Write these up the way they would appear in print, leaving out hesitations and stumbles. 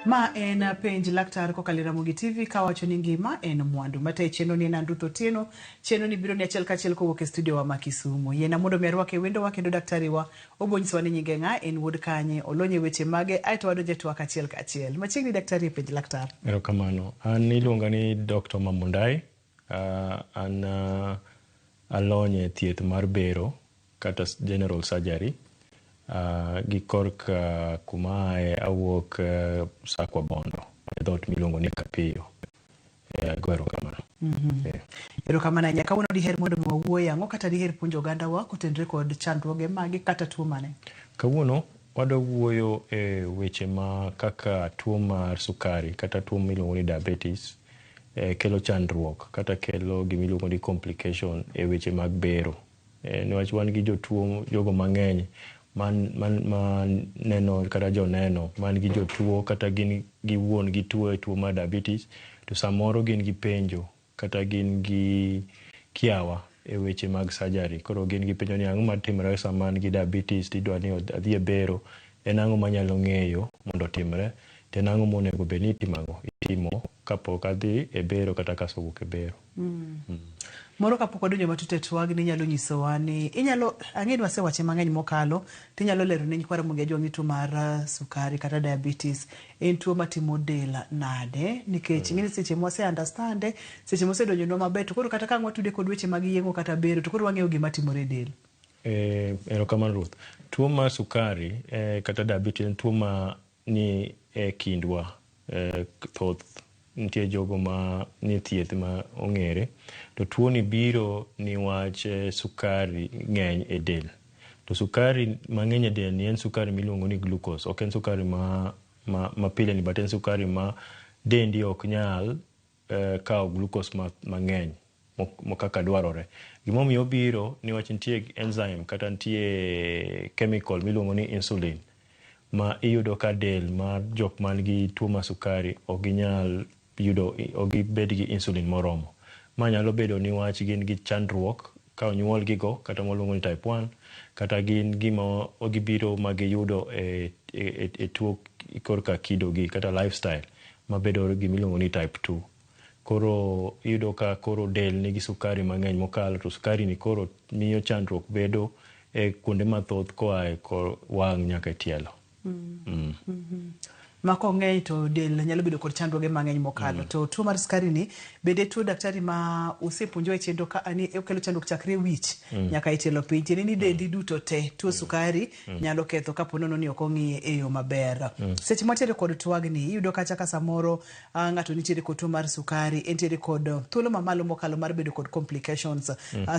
Ma en penj laktar kokalo e Ramogi TV kawacho ni ngima en mwandu. Matayo chenro ni en an Ruth Otieno. Chenro ni biro ni achiel kachiel kowuok e studio wa ma Kisumu. Yiena mondo mi arwak e wendo wa kendo daktari wa obo nyisowa ni nyinge ng'a, en wuod kanye, olony e weche mage, aeto wadonjo e twak achiel kachiel. Machiegni daktari e penj laktar. Erokamano. An iluonga ni Dr. Mamundai. An alony e thieth mar bero kata general surgery. Gi korka kuma aaye awuok Sakwa Bondo e dhoot miluongo ni Kapiyo. Ago erokamano. Erokamano ahinya. Kawuono diher mondo mi wawuoye ang'o kata diher puonjo ogandawa kotenore kod chandruoge mage kata tuo mane? Kawuono wadwa wuoyo e weche ma kaka tuo mar sukari kata tuo miluongo ni diabetes kelo chandruok kata kelo gimiluongo ni complication e weche mag bero. Niwach wan gi jotuo jogo mang'eny man, man, ma neno kata joneno man gi jotuo kata gin giwuon gituo e tuo mar diabetes to samoro gin gi penjo kata gin gi kiawa e weche mag surgery. Koro gin gi penjo ni ang'o matimore sama an gi diabetes tidwa ni adhi e bero, en ang'o manyalo ng'eyo mondo otimre to en ang'o monego bed ni itimo ang'o? Itimo kapok adhi e bero kata kasewuok e bero. Moro kapok wadonjo matut e twagni inyalo nyisowa ni inyalo ang'e ni wasewache mang'eny mokalo to inyalo lero ne nyikwa Ramogi Ajwang' ni tuo mar sukari kata diabetes en tuo matimo del nade nikech ing'e ni seche mwase understand seche mosedonjonwa maber to koro kata ka ang' watude kod weche mag yeng'o kata bero to koro wang'eyo gima timore e del. Erokamano Ruth. Tuo mar sukari kata diabetes en tuo ma ni e kindwa thoth nitie jogo ma nie thieth ma ong'ere to tuo ni biro niwach sukari ng'eny e del. To sukari mang'eny e del ni en sukari miluongo ni glucose, ok en sukari ma, ma, ma pile ni but en sukari ma dendi ok nyal kawo glucose mang'eny kaka dwarore. Gimomiyo obiro niwach nitie enzyme kata nitie chemical miluongo ni insulin ma iyudo ka del mar jok man gi tuo mar sukari ok ginyal yudo ok gibed gi insulin moromo. Ma nyalo bedo niwach gin gi chandruok ka onyuol gi go kata mwaluongo ni type 1 kata gin gima gibiro ma giyudo e, e, e tuo korka kido gi kata lifestyle mabedo gimiluongo ni type 2. Koro iyudo ka koro del nigi sukari mang'eny mokalo to sukari ni koro miyo chandruok bedo e kuonde mathoth koa e kor wang' nyaka e tielo. Ma kong'eny to del nyalo bedo kod chandruoge mang'eny mokalo. To tuo mar sukari ni bende tuo daktari ma usepuonjwa e chenro ka ni okelo chandruok chakre e wich nyaka e tielo piny. Tiende ni dendi duto te tuo sukari nyalo ketho kapo nono ni ok ong'iye e yo maber. Seche mwantiere kod twagni iyudo kacha ka samoro ng'ato nitiere kod tuo mar sukari entiere kod thuolo mamalo mokalo mar bedo kod complications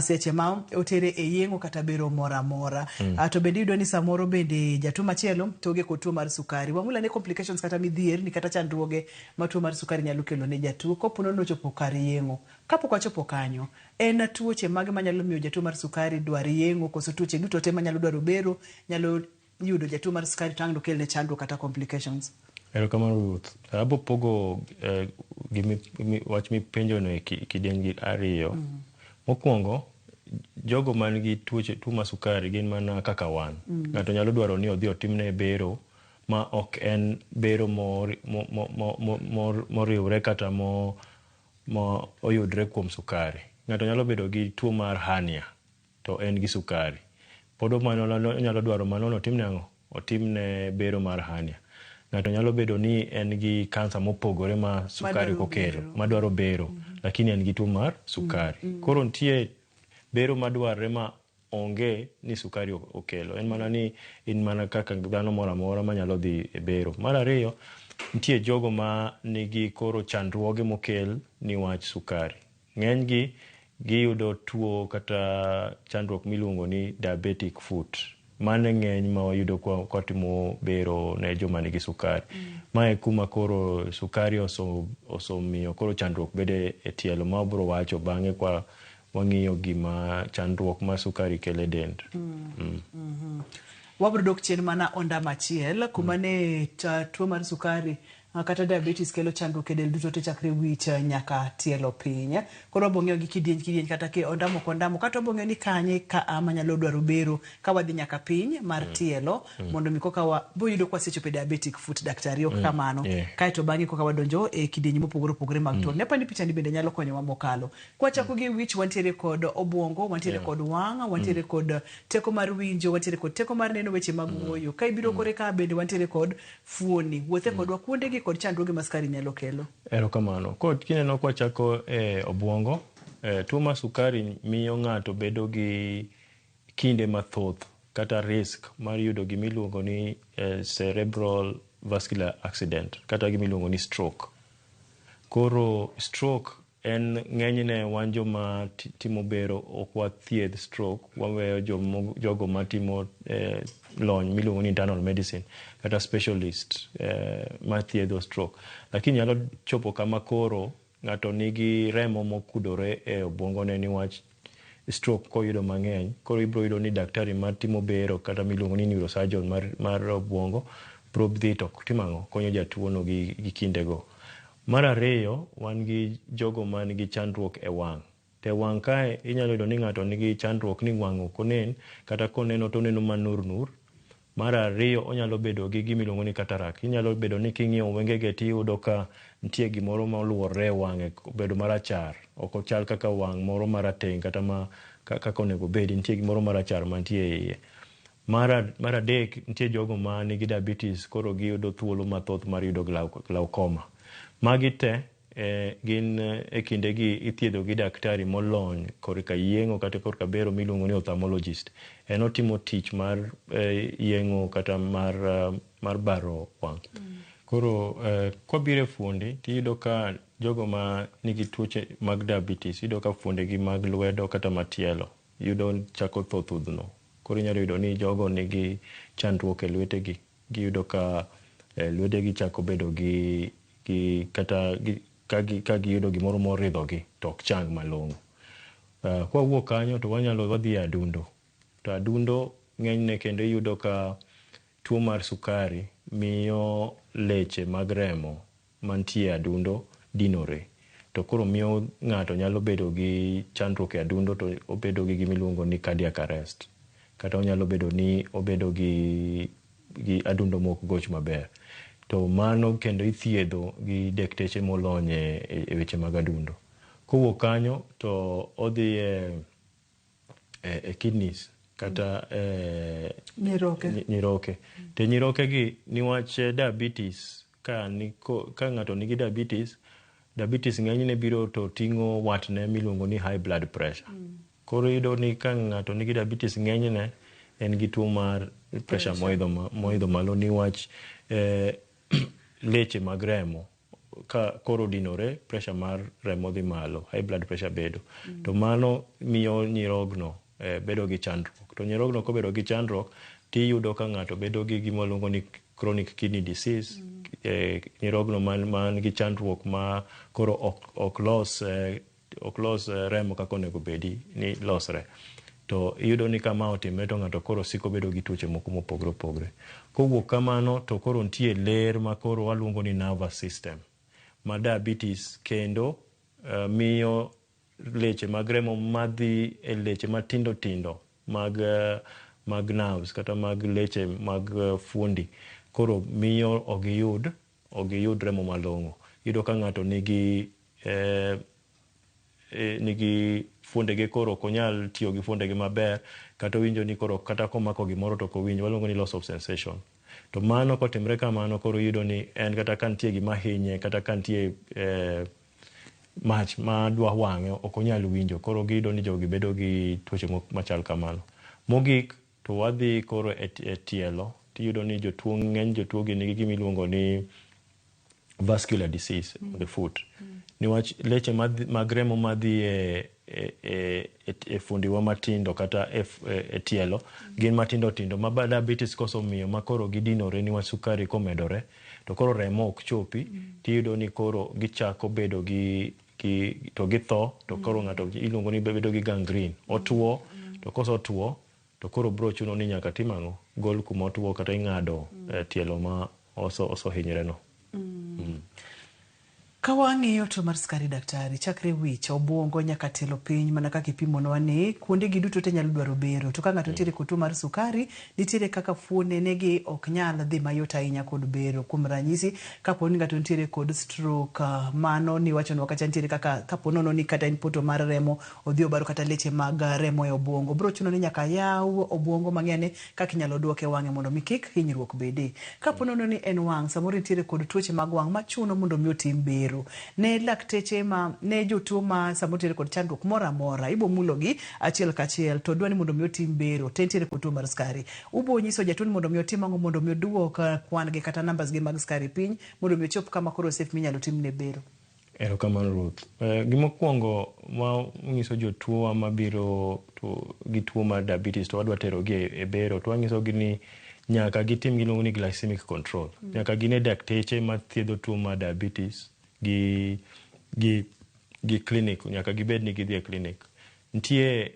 seche ma otere e yeng'o kata bero moro amora. To bende iyudo ni samoro bende jatuo machielo to onge kod tuo mar sukari. Wang'ul ane complications kata midhierni kata chandruoge ma tuo mar sukari nyalo kelo ne jatuo kopo nono ochopo kar yeng'o. Kapok wachopo kanyo, en tuoche mage manyalo miyo jatuo mar sukari dwar yeng'o koso tuoche duto te manyalo dwaro bero nyalo yudo jatuo mar sukari to ang' nokelne chandruok kata complications? Erokamano Ruth. Abo pogo wach mipenjono e kidienje ariyo. Mokwongo, jogo man gi tuoche tuo mar sukari gin mana kaka wan. Ng'ato nyalo dwaro ni odhi otimne bero ma ok en bero moriwre kata mo oyudre kuom sukari. Ng'ato nyalo bedo gi tuo mar hernia to en gi sukari. Pod onyalo dwaro mano ni otimne ang'o? Otimne bero mar hernia. Ng'ato nyalo bedo ni en gi kansa mopogore ma sukari ok okelo, madwaro bero, lakini en gi tuo mar sukari. Koro nitie bero madwarre ma onge ni sukari okelo. En mana ni in mana kaka dhano moro amora manyalo dhi e bero. Mar ariyo, nitie jogo ma nigi koro chandruoge mokel niwach sukari. Ng'eny gi giyudo tuo kata chandruok miluongo ni diabetic foot. Mano e ng'eny ma wayudo kwa timo bero ne joma nigi sukari. Mae kuma koro sukari osemiyo koro chandruok bedo e tielo ma wabiro wacho bang'e kwa wang'iyo gima chandruok ma sukari kelo e dend. Wabiro dok chien mana ondamo achiel kuma ne tuo mar sukari Kata diabetes kelo chandruok e del duto te chakre wich nyaka tielo piny. Koro wabo ng'iyo gi kidieny kidieny kata ke ondamo kondamo kata wabo ng'iyo ni kanye ka a manyalo dwaro bero ka wadhi nyaka piny mar tielo mondo mi koka wa boyudo kwa sechopo e diabetic foot daktari ok kamano. Kaeto bang'e koka wadonjo e kidienje mopogore opogore mag tuo. Nepa ni picha ni bende nyalo konyowa mokalo. Kwachako gi wich wantiere kod obwongo, wantiere kod wang', wantiere kod teko mar winjo, wantiere kod teko mar neno weche mag wuoyo. Ka ibiro kore ka bende wantiere kod fuoni. Wuothe kodwa kuondegi kod chandruoge ma sukari nyalo kelo. Erokamano. Koro kineno kwachako e obwongo, tuo mar sukari miyo ng'ato bedo gi kinde mathoth kata risk mar yudo gimiluongo ni cerebral vascular accident kata gimiluongo ni stroke. Koro stroke en ng'enyne wan joma timo bero ok wathiedh stroke, waweyo jogo matimo lony miluongo ni internal medicine kata specialist mathiedho stroke. Lakini nyalo chopo kama koro ng'ato nigi remo mokudore e obwongone niwach stroke koyudo mang'eny, koro ibiro yudo ni daktari matimo bero kata miluongo ni neurosurgeon mar obwongo biro dhi to timo ang'o? Konyo jatuo no gi kindego. Mar ariyo, wan gi jogo man gi chandruok e wang'. To e wang' kae inyalo yudo ni ng'ato nigi chandruok ni wang' ok onen kata koneno to oneno manur nur. Mar ariyo onyalo bedo gi gima iluongo ni cataract. Inyalo bedo ni king'iyo wengege tiyudo ka nitie gimoro ma oluorore e wang'e obedo marachar. Ok ochal kaka wang' moro marateng' kata ma kaka onego obedi. Nitie gimoro marachar mantie e iye. Mar adek nitie jogo ma nigi diabetes koro giyudo thuolo mathoth mar yudo glaucoma. Magi te gin e kindegi ithiedho gi daktari molony korka yeng'o kata korka bero miluongo ni ophthalmologist. En otimo tich mar yeng'o kata mar baro wang'. Koro kwabiro e fuondi tiyudo ka jogo ma nigi tuoche mag diabetes iyudo ka fuondegi mag lwedo kata matielo yudo chako tho thudhno. Koro inyalo yudo ni jogo nigi chandruok e lwetegi. Giyudo ka lwetegi chako bedo gi kata ka giyudo gimoro moridhogi to ok chang malong'o. Kwawuok kanyo to wanyalo wadhi e adundo. To adundo ng'enyne kendo iyudo ka tuo mar sukari miyo leche mag remo mantie e adundo dinore. To koro miyo ng'ato nyalo bedo gi chandruok e adundo to obedo gi gimiluongo ni cardiac arrest. Kata onyalo bedo ni obedo gi adundo mok goch maber. To mano kendo ithiedho gi dakteche molony e weche mag adundo. Kowuok kanyo to odhi e kidneys kata nyiroke. Nyiroke. To nyiroke gi niwach diabetes ka ng'ato nigi diabetes, diabetes ng'enyne biro to ting'o watne miluongo ni high blood pressure. Koro iyudo ni ka ng'ato nigi diabetes ng'enyne en gi tuo mar pressure moidho malo niwach leche mag remo ka koro dinore pressure mar remo dhi malo, high blood pressure bedo. To mano miyo nyirogno bedo gi chandruok. To nyirogno kobedo gi chandruok tiyudo ka ng'ato bedo gi gima waluongo ni chronic kidney disease. Nyirogno man gi chandruok ma koro ok los remo kaka onego bedi ni losre. To iyudo ni kama otimre to ng'ato koro siko bedo gi tuoche moko mopogore opogore. Kowuok kamano to koro nitie ler ma koro waluongo ni nervous system ma diabetes kendo miyo leche mag remo madhi e leche matindo tindo mag nerves kata mag leche mag fuondi koro miyo ok giyud remo malong'o. Iyudo ka ng'ato nigi fuondege koro ok onyal tiyo gi fuondege maber kata owinjo ni koro kata komako gimoro to ok owinj, waluongo ni loss of sensation. To mano kotimre kamano koro iyudo ni en kata ka nitie gima hinye kata ka nitie mach madwa wang'e ok onyal winjo. Koro giyudo ni jogi bedo gi tuoche machal kamano. Mogik to wadhi koro e tielo tiyudo ni jotuo ng'eny jotuo gi nigi gima iluongo ni vascular disease of the foot. Niwach leche mag remo madhi e fuondiwa matindo kata e tielo gin matindo tindo ma diabetes kosemiyo ma koro gidinore niwach sukari komedore to koro remo ok chopi tiyudo ni koro gichako bedo gi to githo to koro ng'ato iluongo ni bedo gi gangrene. Otuo to kosetuo to koro bro chuno ni nyaka tim ang'o? Gol kuma otuo kata ing'ado tielo ma osehinyre no. Ka wang'iyo tuo mar sukari daktari, chakre wich, obuongo nyaka tielo piny mana kaka ipimonwa ni kuonde gi duto te nyalo dwaro bero. To ka ng'ato nitiere kod tuo mar sukari, nitiere kaka fuonene gi ok nyal dhi mayot ahinya kod bero. Kuom ranyisi, kapo ni ng'ato nitiere kod stroke, mano niwachonwa kacha nitiere kaka kapo nono ni kata en poto mar remo odhi obaro kata leche mag remo e obuongo. Biro chuno ni nyaka yaw obuongo mang'e kaka inyalo duoke wang'e mondo mi kik hinyruok bede. Kapo nono ni en wang', samoro nitiere kod tuoche mag wang' machuno mondo mi otim bero. Ne lakteche ma ne jotuo ma samoro nitiere kod chandruok moro amora, ibo mulogi achiel kachiel to dwa ni mondo mi otim bero to entiere kod tuo mar sukari. Ubo nyiso jatuo ni mondo mi otim ang'o mondo mi oduok kwan gi kata numbers gi mag sukari piny mondo mi ochop kama koro safe minyalo timne bero. Erokamano Ruth. Gimokwongo wanyiso jotuowa mabiro gi tuo mar diabetes to wadwa terogi e bero to wanyisogi ni nyaka gitim giluongo ni glycemic control. Nyaka gine dakteche mathiedho tuo mar diabetes gi clinic, nyaka gibed ni gidhi e clinic. Nitie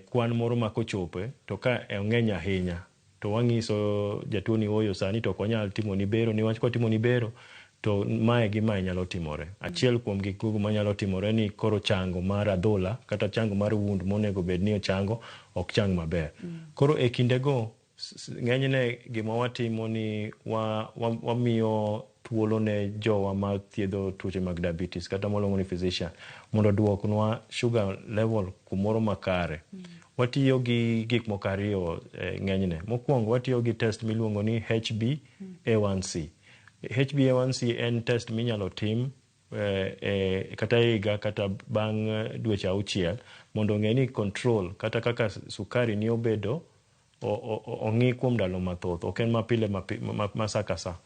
kwan moro ma kochope to ka ong'eny ahinya to wang'iso jatuo ni oyo sani to ok wanyal timoni bero niwach kwatimoni bero to mae gi mae nyalo timore. Achiel kuom gik gogo manyalo timore ni koro chango mar adhola kata chango mar wound monego bed ni ochango ok chang maber. Koro e kindego ng'enyne gima watimo ni wamiyo thuolo ne jowa ma thiedho tuoche mag diabetes kata mwaluongo ni physician mondo oduoknwa sugar level kumoro makare. Watiyo gi gik moko ariyo ng'enyne. Mokwongo watiyo gi test miluongo ni HbA1c. HbA1c en test minyalo tim kata higa kata bang' dweche auchiel mondo ong'e ni control kata kaka sukari ni obedo ong'i kuom ndalo mathoth, ok en mapile ma sa ka sa.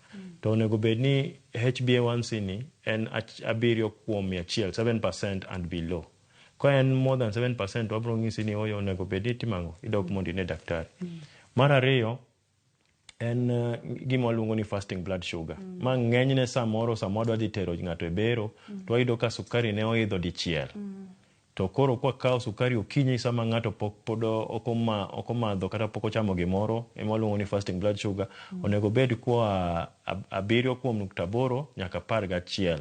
To onego bed ni HbA1c ni en 7 kuom mia achiel, 7% and below. Ka en more than 7% wabiro ng'isi ni oyo onego bed ni itimo ang'o, idok mondo ine daktari. Mar ariyo en gima waluongo ni fasting blood sugar. Ma ng'enyne samoro sama wadwa dhi tero ng'ato e bero to wayudo ka sukari ne oidho dichiel. To koro kwakawo sukari okinyi sama ng'ato pod ok omadho kata pok ochamo gimoro ema waluongo ni fasting blood sugar onego bed koa 7.8 nyaka 11.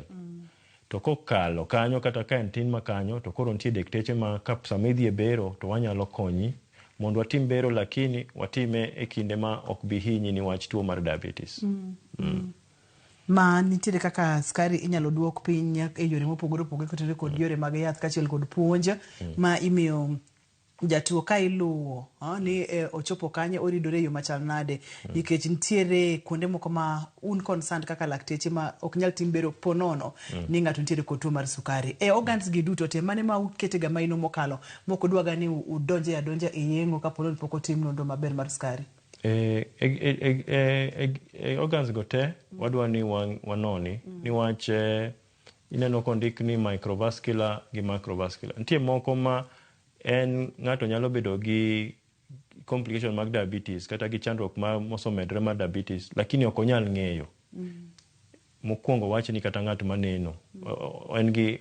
To kokalo kanyo kata ka en tin ma kanyo to koro nitie dakteche ma ka sama idhi e bero to wanyalo konyi mondo watim bero lakini watime e kinde ma ok bi hinyi niwach tuo mar diabetes. Ma nitiere kaka sukari inyalo duok piny e yore mopogore opogore kotenore kod yore mag yath kaachiel kod puonj ma imiyo jatuo ka iluwo ni ochopo kanye oridore e yo machal nade nikech nitiere kuonde moko ma un concerned kaka lakteche ma ok nyal tim bero po nono ni ng'ato nitiere kod tuo mar sukari. E organs gi duto te mane ma ukete ga maino mokalo mok udwaga ni udonje adonja e yeng'o kapo ni pok otim nonro maber mar sukari. E organs go te wadwa ni wanoni niwach ineno kondik ni microvascular gi macrovascular. Nitie moko ma en ng'ato nyalo bedo gi complication mag diabetes kata gi chandruok ma mosemedore mar diabetes lakini ok onyal ng'eyo. Mokwongo wach ni kata ng'at maneno en gi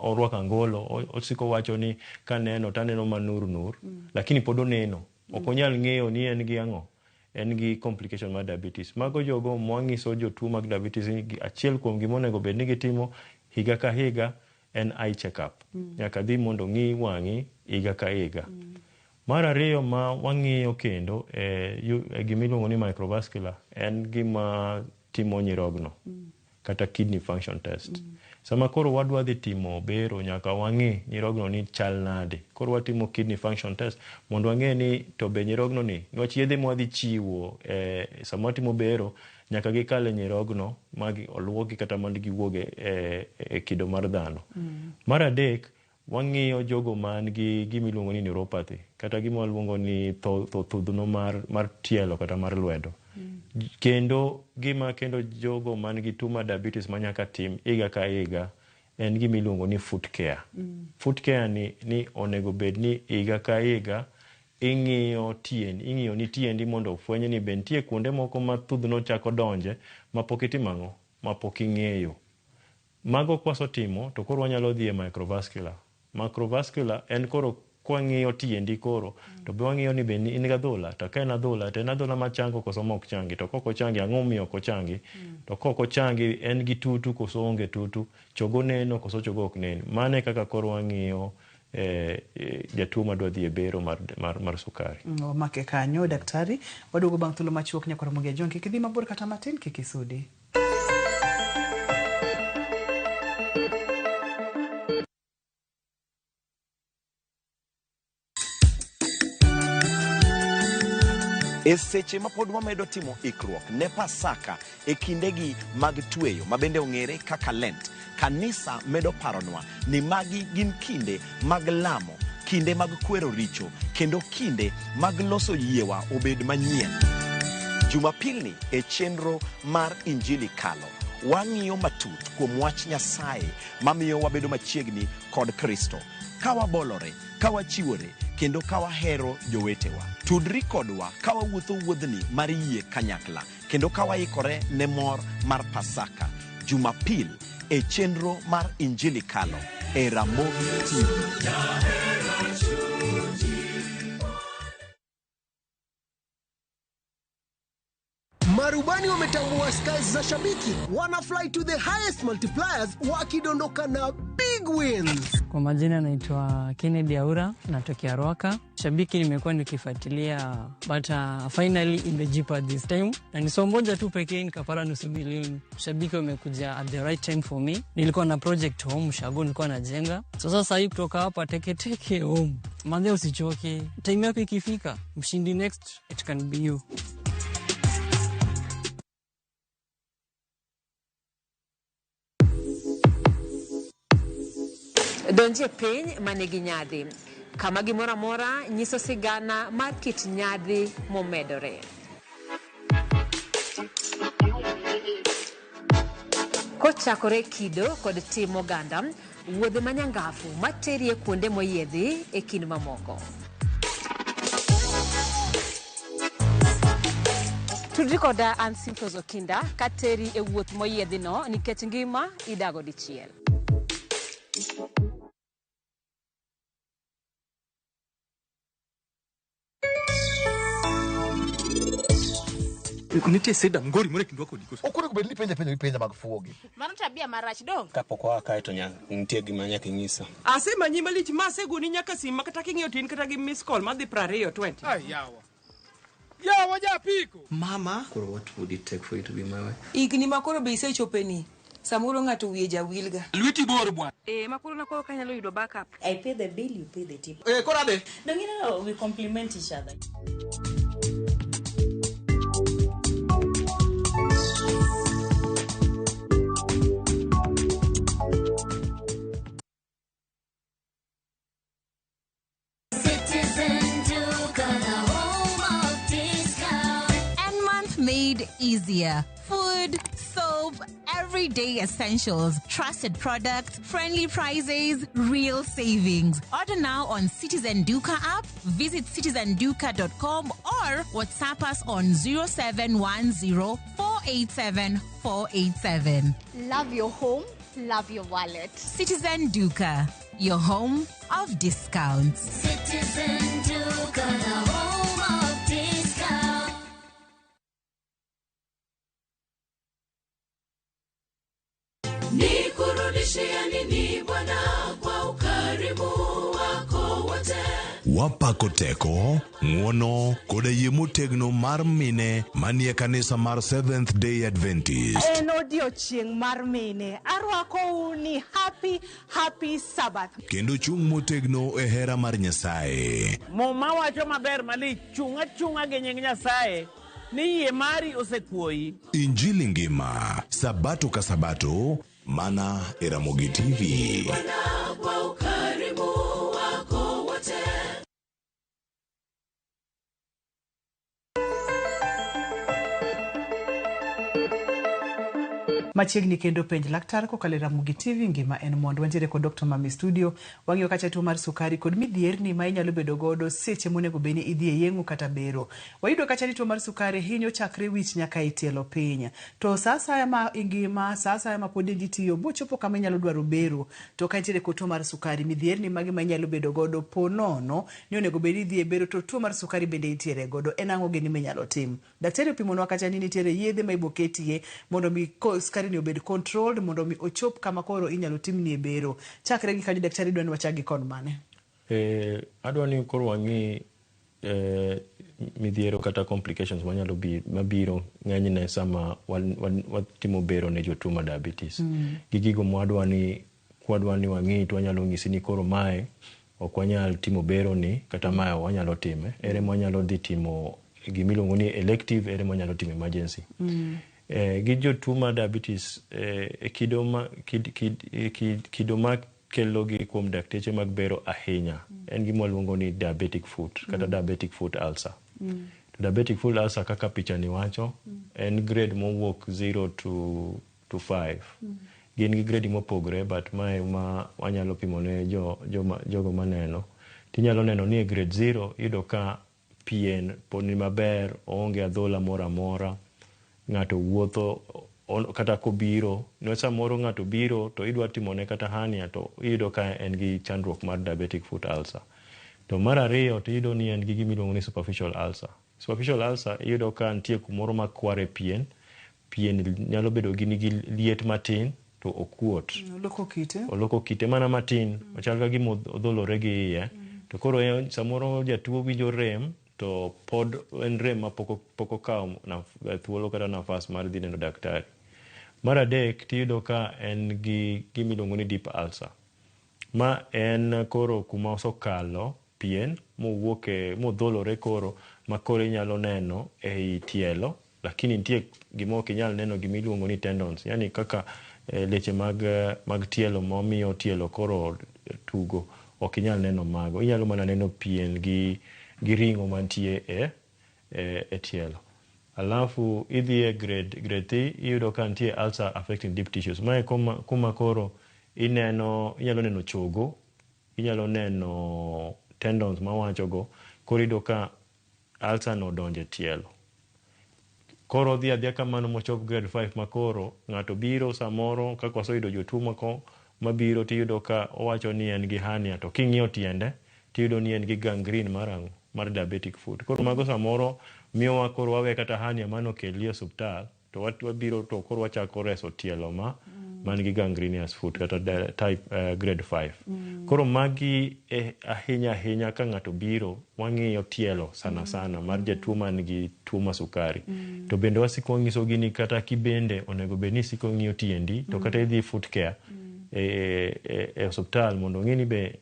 orwako angolo osiko wacho ni kaneno taneno manur nur lakini pod oneno ok onyal ng'eyo ni en gi ang'o en gi complication mar diabetes. Mago jogo mwang'iso jotuo mag diabetes ni achiel kuom gima onego bed ni gitimo higa ka higa en eye check up. Nyaka dhi mondo ong'i wang'i higa ka higa. Mar ariyo ma wang'iyo kendo e gimiluongo ni microvascular en gima timo nyirogno kata kidney function test. Sama koro wadwa dhi timo bero nyaka wang'i nyirogno ni chal nade. Koro watimo kidney function test mondo wang'e ni to be nyirogno ni niwach yedhe mwadhi chiwo sama watimo bero nyaka gikal e nyirogno ma oluoki kata mondo giwuog e kido mar dhano. Mar adek wang'iyo jogo man gi gimiluongo ni neuropathy kata gima waluongo ni thudhno mar tielo kata mar lwedo. Kendo gima kendo jogo man gi tuo mar diabetes manyaka tim higa ka higa en gima iluongo ni foot care. Foot care ni onego bed ni higa ka higa ing'iyo tiendi, ing'iyo ni tiendi mondo ofweny ni be nitie kuonde moko ma thudhno chako donje ma pok itimo ang'o ma pok ing'eyo. Mago kwasetimo to koro wanyalo dhi e microvascular. Macrovascular en koro Kwang'iyo tiendi koro to be wang'iyo ni be in gi adhola, to ka en adhola to en adhola machango koso mok changi, to kok ochangi ang'o momiyo ok ochangi, to kok ochangi en gi tutu koso onge tutu, chogo neno koso chogo ok nen. Mano e kaka koro wang'iyo jatuo madwa dhi e bero mar sukari. Wamake kanyo daktari, waduogo bang' thuolo machuok nyaka Ramogi Ajwang', kik idhi mabor kata matin, kik isudi. E seche ma pod wamedo timo ikruok ne Pasaka e kindegi mag tweyo mabende ong'ere kaka Lent, kanisa medo paronwa ni magi gin kinde mag lamo, kinde mag kwero richo, kendo kinde mag loso yiewa obed manyien. Jumapilni e chenro mar Injili Kalo, wang'iyo matut kuom wach Nyasaye mamiyo wabedo machiegni kod Kristo. Ka wabolore, ka wachiwore, kendo ka wahero jowetewa. Tudri kodwa ka wawuotho wuodhni mar yie kanyakla, kendo ka waikore ne mor mar Pasaka. Jumapil e chenro mar Injili Kalo e Ramogi TV. Marubani wametambua skies za shabiki, wana fly to the highest multipliers wakidondoka na big wins. Kwa majina naitwa Kennedy Aura, natokea Ruaka. Shabiki nimekuwa nikifuatilia, but finally imejipa this time, na ni somo moja tu pekee nikapata 500,000. Shabiki wamekuja at the right time for me. Nilikuwa na project home Shago, nilikuwa najenga. So sasa hii kutoka hapa teke teke home. Manze usichoke, time yako ikifika, mshindi next it can be you. Donje piny manigi nyadhi, kama gimoro amora nyiso sigana mar kit nyadhi momedore. Kochakore kido kod tim oganda, wuodhe manyangafu materie kuonde moyiedhi e kind mamoko. Tudri koda an Simfros Okinda kateri e wuoth moyiedhino nikech ngima idago dichiel. Nitie seda ngori more kindwa kodi koso. Ok onego bed ni penja penjo penja mag fuogi. Mano tabia marach dong. Kapok oa kae to nitie gima nyaka inyisa. Asemanyi malich ma asegoni nyaka sim ma kata king'iyo to in kata gi miss call madhi 20 20. Ai yawa. Yawa japiko. Mama. Koro what would it take for you to be my wife? Higni ma koro be isechopeni. Samoro ng'ato wiye jawilga. Lweti bor bwana. Makoro na koro kanyalo yudo backup. I pay the bill, you pay the tip. Koro ade. Don't you know we complement each other. Made easier. Food, soap, everyday essentials, trusted products, friendly prices, real savings. Order now on Citizen Duka app, visit citizenduka.com or WhatsApp us on 0710 487 487. Love your home, love your wallet. Citizen Duka, your home of discounts. Citizen Duka, the home of discounts. Nikurudishia nini Bwana kwa ukarimu wako wote? Wapako teko, ng'uono koda yie motegno mar mine manie kanisa mar Seventh Day Adventist. En odiochieng' mar mine. Arwakou ni happy, happy Sabbath. Kendo chung' motegno e hera mar Nyasaye. Muma wacho maber malich, chung' achung'a gi nying Nyasaye. Ni yie mari osekuoyi. Injili ngima, Sabato ka Sabato, mana e Ramogi TV. Bwana kwa ukarimu wako wote. Machiegni kendo penj laktar kokalo e Ramogi TV ngima en mondo wantiere kod Dr. Mami studio wang'iyo kacha tuo mar sukari kod midhierni ma inyalo bedo godo seche monego bed ni idhi e yeng'o kata bero. Wayudo kacha ni tuo mar sukari hinyo chakre wich nyaka e tielo piny. To sa asaya ma ingima, sa asaya ma pod dendi tiyo, bochopo kama inyalo dwaro bero. To ka intiere kod tuo mar sukari, midhierni mage ma inyalo bedo godo po nono ni onego bed ni idhi e bero to tuo mar sukari bende intiere godo. En ang'o gini minyalo tim? Daktari opimonwa kacha ni nitiere yedhe ma iboketie mondo mi sukari ni obed controlled mondo mi ochop kama koro inyalo timnie bero. Chakre gi kanyo daktari dwa ni wachak gi kon mane? Adwa ni koro wang'i midhiero kata complications manyalo mabiro ng'enyne sama watimo bero ne jotuo ma diabetes. Gi gigo mwadwa ni kwadwa ni wang'i to wanyalo nyisi ni koro mae ok wanyal timo bero ni kata mae wanyalo time. Ere mwanyalo dhi timo gimiluongo ni elective, ere mwanyalo timo emergency. Gi jotuo ma diabetes kido ma kido ma kelo gi kuom dakteche mag bero ahinya en gima waluongo ni diabetic foot kata diabetic foot ulcer. To diabetic foot ulcer kaka picha ni wacho en grade mowuok 0 to 5. Gin gi grade mopogre but mae ma wanyalo pimo ne jogo maneno. Tinyalo neno ni e grade 0 iyudo ka pien pod ni maber, oonge adhola moro amora, ng'ato wuotho kata kobiro, niwach samoro ng'ato biro to idwa timone kata hernia to iyudo ka en gi chandruok mar diabetic foot ulcer. To mar ariyo to iyudo ni en gi gima iluongo ni superficial ulcer. Superficial ulcer iyudo ka nitie kumoro makwar e pien, pien nyalo bedo gi nigi liet matin to okuot. Oloko kite. Oloko kite mana matin, ochal ka gima odholore gi iye. To koro samoro jatuo winjo rem to pod en rem ma pok okawo thuolo kata nafas mar dhi neno daktari. Mar adek tiyudo ka en gi gima iluongo ni deep ulcer. Ma en koro kuma osekalo pien mowuok e modholore koro ma koro inyalo neno ei tielo, lakini nitie gima ok inyal neno gima iluongo ni tendons, yani kaka leche mag tielo mamiyo tielo koro tugo ok inyal neno mago. Inyalo mana neno pien gi ring'o mantie e tielo. Alafu idhi e grade 3 iyudo ka nitie ulcer affecting deep tissues. Mae kuma koro ineno, inyalo neno chogo, inyalo neno tendons mawachogo, koro iyudo ka ulcer no odonjo e tielo. Koro odhi adhiya kamano mochop grade 5 ma koro ng'ato biro samoro kaka waseyudo jotuo moko mabiro tiyudo ka owacho ni en gi hernia to king'iyo tiende tiyudo ni en gi gangrene mar ang'o? Mar diabetic foot. Koro mago samoro miyowa koro wawe kata hernia manokelni e osiptal to wabiro to koro wachako reso tielo ma man gi gangrenous foot kata type grade 5. Koro magi ahinya ahinya ka ng'ato biro wang'iyo tielo sana sana mar jatuo man gi tuo mar sukari. To bende wasiko wanyisogi ni kata kibende onego bed ni isiko ng'iyo tiendi to kata idhi foot care e osiptal mondo ong'e ni be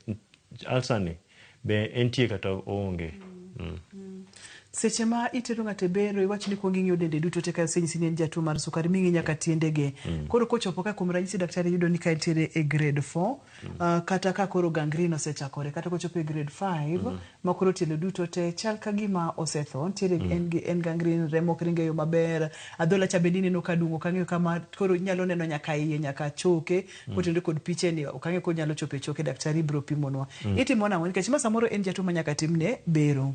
ulcer ni be entie kata oonge. Seche ma itero ng'ato e bero iwacho ni kuong ing'iyo dende duto te ka osenyisi ni en jatuo mar sukari ming'i nyaka tiendege. Koro kochopo ka kuom ranyisi daktari yudo ni ka entiere e grade 4 kata ka koro gangrene osechakore kata kochopo e grade 5 ma koro tielo duto te chal ka gima osetho, nitiere en gangrene, remo ok ring e yo maber, adhola cha bende ineno ka dung', ok ang'eyo kama koro inyalo neno nyaka iye nyaka choke kotenore kod piche ni ok ang'eyo konyalo chopo e choke, daktari biro pimonwa. Itimo nang'o nikech ma samoro en jatuo ma nyaka timne bero.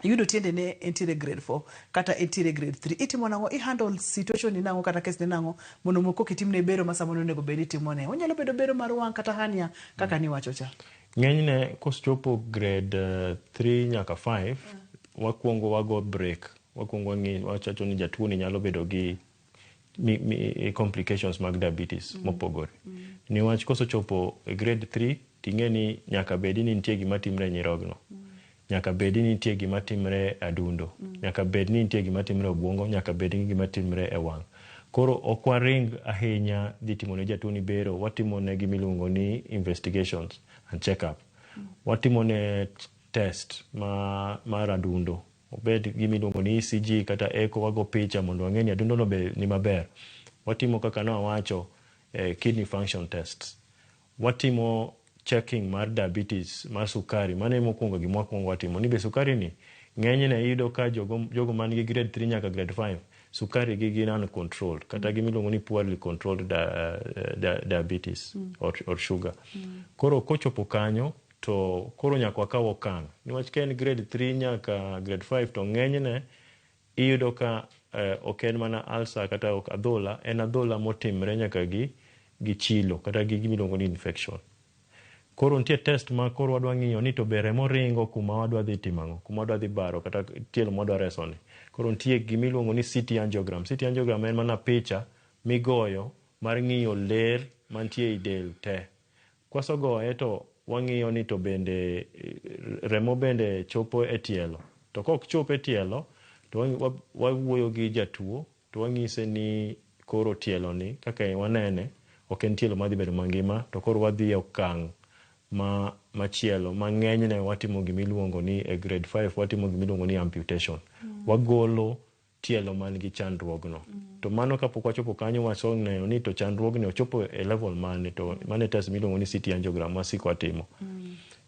Iyudo tiende ne entiere grade 4 kata entiere grade 3. Itimo nang'o? I handle situation ni nang'o kata case ni nang'o mondo moko kitimne bero ma samoro onego bed ni itimone. Onyalo bedo bero mar wang' kata hernia kaka niwacho cha. Ng'enyne kosechopo grade 3 nyaka 5 wakuongo wago break. Wakuongo wachacho ni jatuo ni nyalo bedo gi complications mag diabetes mopogore. Niwach kosechopo e grade 3 ting'e ni nyaka bedi ni nitie gima timre e nyirogno. Nyaka bed ni nitie gima timre e adundo. Nyaka bed ni nitie gima timre e obwongo, nyaka bed ni gima timre e wang'. Koro ok waring ahinya dhi timo ne jatuo ni bero, watimo ne gima iluongo ni investigations and check up. Watimo ne test mar adundo. Obed gima iluongo ni ECG kata echo, wago picha mondo wang'e ni adundo no be ni maber. Watimo kaka ne wawacho kidney function tests. Watimo checking mar diabetes mar sukari, mano ema mokwongo gima wakwongo watimo ni be sukari ni ng'enyne iyudo ka jogo man gi grade 3 nyaka grade 5 sukari gi gin uncontrolled kata gimiluongo ni poorly controlled diabetes or sugar. Koro kochopo kanyo to koro nyaka wakaw okang' niwach ka en grade 3 nyaka grade 5 to ng'enyne iyudo ka ok en mana ulcer kata ok adhola, en adhola motimre nyaka gi chilo kata gi gimiluongo ni infection. Koro nitie test ma koro wadwa ng'iyo ni to be remo ringo kuma wadwa dhi timo ang'o, kuma wadwa dhi baro kata tielo mwadwa reso ni. Koro nitie gimiluongo ni CT angiogram. CT angiogram en mana picha migoyo mar ng'iyo ler mantie ei del te. Kwasegoye to wang'iyo ni to bende remo bende chopo e tielo. To kok chop e tielo to wawuoyo gi jatuo to wang'ise ni koro tielo ni kaka wanene ok en tielo madhi bedo mangima to koro wadhi e okang' ma machielo ma ng'enyne watimo gimiluongo ni e grade 5 watimo gimiluongo ni amputation. Wagolo tielo man gi chandruogno. To mano kapok wachopo kanyo waseneno ni to chandruogni ochopo e level mane to mano e test miluongo ni CT angiogram wasiko watimo.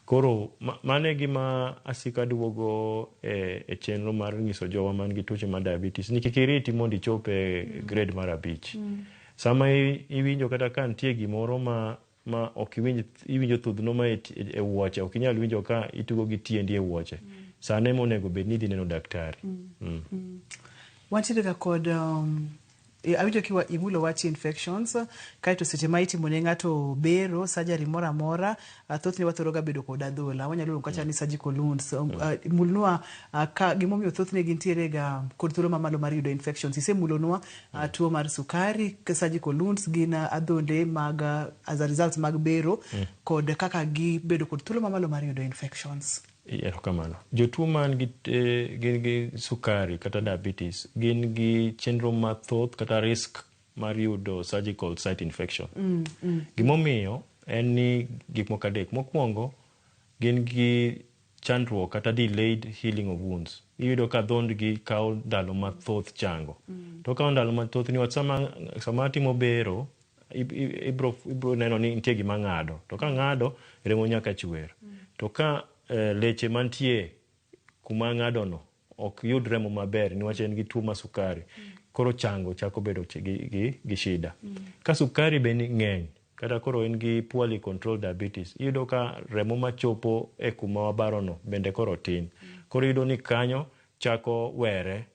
Koro mano e gima asiko aduogo e chenro mar nyiso jowa man gi tuoche mar diabetes ni kik iriti mondo ichop e grade mar 5. Sama iwinjo kata ka nitie gimoro ma ok iwinj, iwinjo thudhno ma e wuoche, ok inyal winjo ka itugo gi tiendi e wuoche. Sano ema onego bed ni idhi neno daktari. Wantiere ga kod awinjo kiwa imulo wach infections kaeto seche ma itimo ne ng'ato bero surgery moro amora thothne wathoro ga bedo kod adhola wanyalo luongo kata ni surgical wounds. Mulnwa ka gimomiyo thothne gintiere ga kod thuolo mamalo mar yudo infections. Isemulonwa tuo mar sukari, surgical wounds gin adhonde mag as a result mag bero kod kaka gibedo kod thuolo mamalo mar yudo infections. Erokamano. Jotuo man gi gin gi sukari kata diabetes gin gi chenro mathoth kata risk mar yudo surgical site infection. Gimomiyo en ni gik moko adek. Mokwongo gin gi chandruok kata delayed healing of wounds. Iyudo ka dhondgi kawo ndalo mathoth chango. To kawo ndalo mathoth niwach sama atimo bero ibro neno ni nitie gima ng'ado. To ka ng'ado remo nyaka chwer. To ka leche mantie kuma ng'ado no ok yud remo maber niwach en gi tuo mar sukari. Koro chango chako bedo gi shida. Ka sukari be ng'eny kata koro en gi poorly controlled diabetes, iyudo ka remo machopo e kuma wabaro no bende koro tin. Koro iyudo ni kanyo chako were,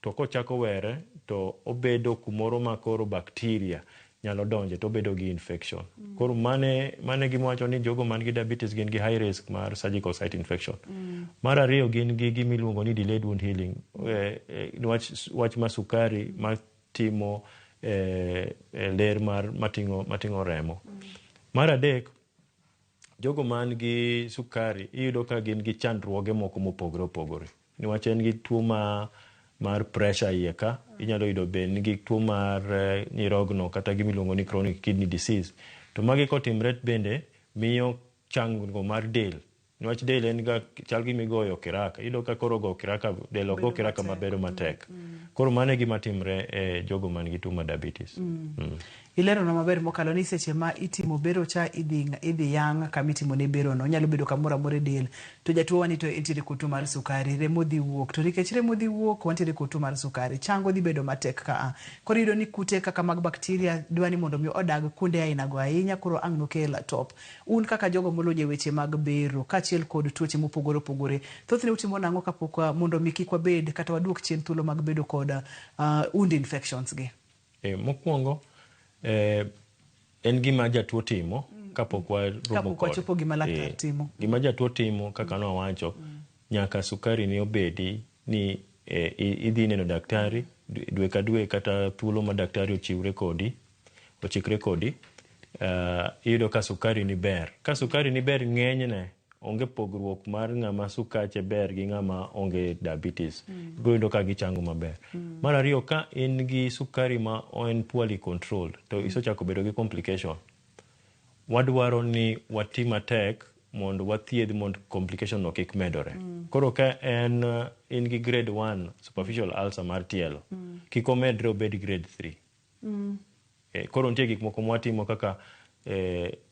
to kochako were to obedo kumoro ma koro bacteria nyalo donje to obedo gi infection. Koro mane gima wacho ni jogo man gi diabetes gin gi high risk mar surgical site infection. Mar ariyo gin gi gima iluongo ni delayed wound healing. Wach ma sukari matimo ler mar mating'o remo. Mar adek, jogo man gi sukari iyudo ka gin gi chandruoge moko mopogore opogore. Niwach en gi tuo mar pressure iye ka, inyalo yudo be nigi tuo mar nyirogno kata gima iluongo ni chronic kidney disease. To magi kotimre bende miyo chango mar del. Niwach del en ga chal gi migoyo kiraka. Iyudo ka koro go kiraka, del ok go kiraka mabedo matek. Koro mano e gima timre e jogo man gi tuo mar diabetes. Ilerona maber mokalo ni seche ma itimo bero cha idhi yang' kama itimo ne bero no, onyalo bedo kamoro amora e del. To jatuo wani to entiere kod tuo mar sukari, remo dhi wuok. To nikech remo dhi wuok, wantiere kod tuo mar sukari, chango dhi bedo matek ka. Koro iyudo ni kute kaka mag bacteria dwa ni mondo mi odag kuonde ainago ahinya, koro ang' nokel top. Un kaka jogo molony e weche mag bero kaachiel kod tuoche mopogore opogore, thothne utimo nang'o kapok mondo mi kik wabed kata waduok chien thuolo mag bedo kod wound infections gi? Mokwongo en gima jatuo timo kapok waromo kode. Kapok wachopo gima laktar timo. Gima jatuo timo kaka nowacho, nyaka sukari ni obedi ni idhi neno daktari dwe ka dwe kata thuolo ma daktari ochiwre kodi, ochikre kodi, iyudo ka sukari ni ber. Ka sukari ni ber ng'enyne onge pogruok mar ng'ama sukache ber gi ng'ama onge diabetes. Ibiro yudo ka gichango maber. Mar ariyo, ka in gi sukari ma en poorly controlled to isechako bedo gi complication, wadwaro ni wati matek mondo wathiedh mondo complication no kik medore. Koro ka en in gi grade 1 superficial ulcer mar tielo, kik omedre obed grade 3. Koro nitie gik moko mwatimo kaka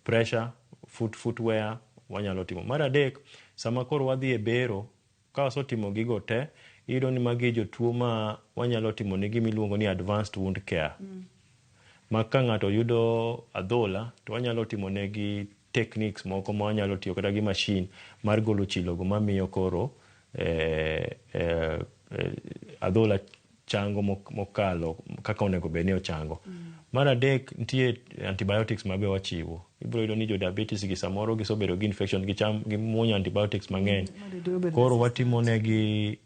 pressure, footwear wanyalo timo. Mar adek, sama koro wadhi e bero, ka wasetimo gigo te, Iyudo ni magi jotuo ma wanyalo timo negi miluongo ni advanced wound care. Ma ka ng'ato yudo adhola to wanyalo timo negi techniques moko ma wanyalo tiyo kata gi machine mar golo chilogo mamiyo koro adhola chango mokalo kaka onego bed ni ochango. Mar adek, nitie antibiotics ma be wachiwo. Ibiro yudo ni jo diabetes gi samoro gisebedo gi infection gimuonyo antibiotics mang'eny. Koro watimo negi